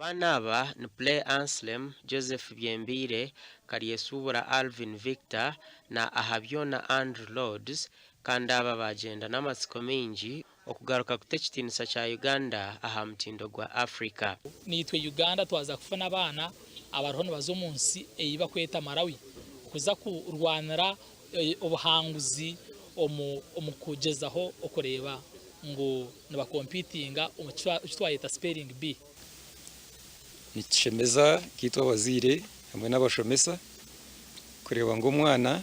Abaana aba ni Play Anslem, Joseph Byembiire, Karyesubura Alvin Victor na Ahabyona Andrew Lords kandi aba baagyenda n'amatsiko maingi okugaruka kuta ekitiinisa kya Uganda aha mutindo gwa Africa. Naitwe Uganda twaza kufuna abaana abariho nibaza omu nsi ei bakweta Malawi kuza kurwanira obuhanguzi omu kugyezaho okureeba ngu nibakompitinga omu ki twayeta spelling bee. Nikishemeza nkaitwe abazaire hamwe n'abashomesa kureeba ngu omwana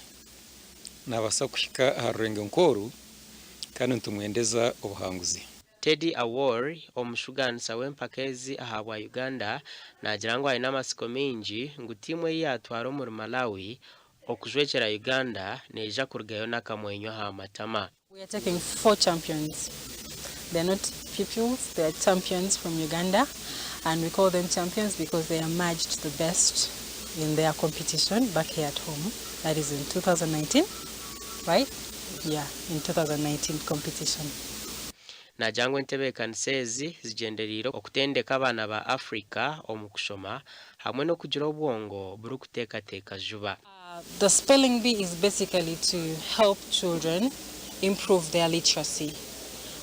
naabaasa kuhika aha rurengo nk'oru kandi nitumwendeza obuhanguzi. Teddy Awori, omushugaanisa w'empaka ezi ahabwa Uganda naagira ngu aine amatsiko maingi ngu tiimu ei yaatwara omuri Malawi okujwekyera Uganda neija kurugayo n'akamwenyo aha matama. We are taking four champions. They are not pupils, they are champions from Uganda. And we call them champions because they emerged the best in their competition back here at home. That is in 2019, right? Yeah, in 2019 competition. Naagira ngu entebeekanisa ezi zigyendereire okutendeka abaana ba Africa omu kushoma hamwe n'okugira obwongo burikuteekateeka juba. The spelling bee is basically to help children improve their literacy.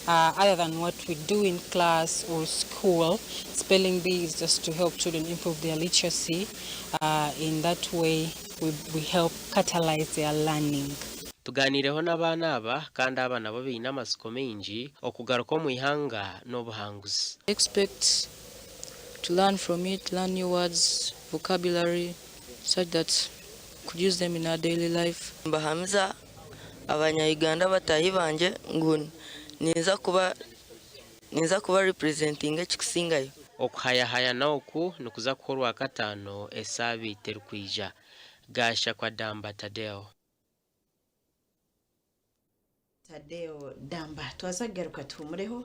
Other than what we do in class or school, spelling bee is just to help children improve their literacy. In that way, we, we help catalyze their learning. Tugaaniireho n'abaana aba kandi aba nabo baine amatsiko maingi okugaruka omu ihanga n'obuhanguzi. Expect to learn from it, learn new words, vocabulary, such that we could use them in our daily life. Mbahamiza abanya-Uganda bataahi bangye ngu ninza kuba ninza kuba representinga ekikusingayo. Okuhayahayana oku nikuza kuha Orwakataano esaabiiti erikwija. Gashakwa Damba Tadeo. Tadeo Damba. Twaza kugaruka tuhumureho.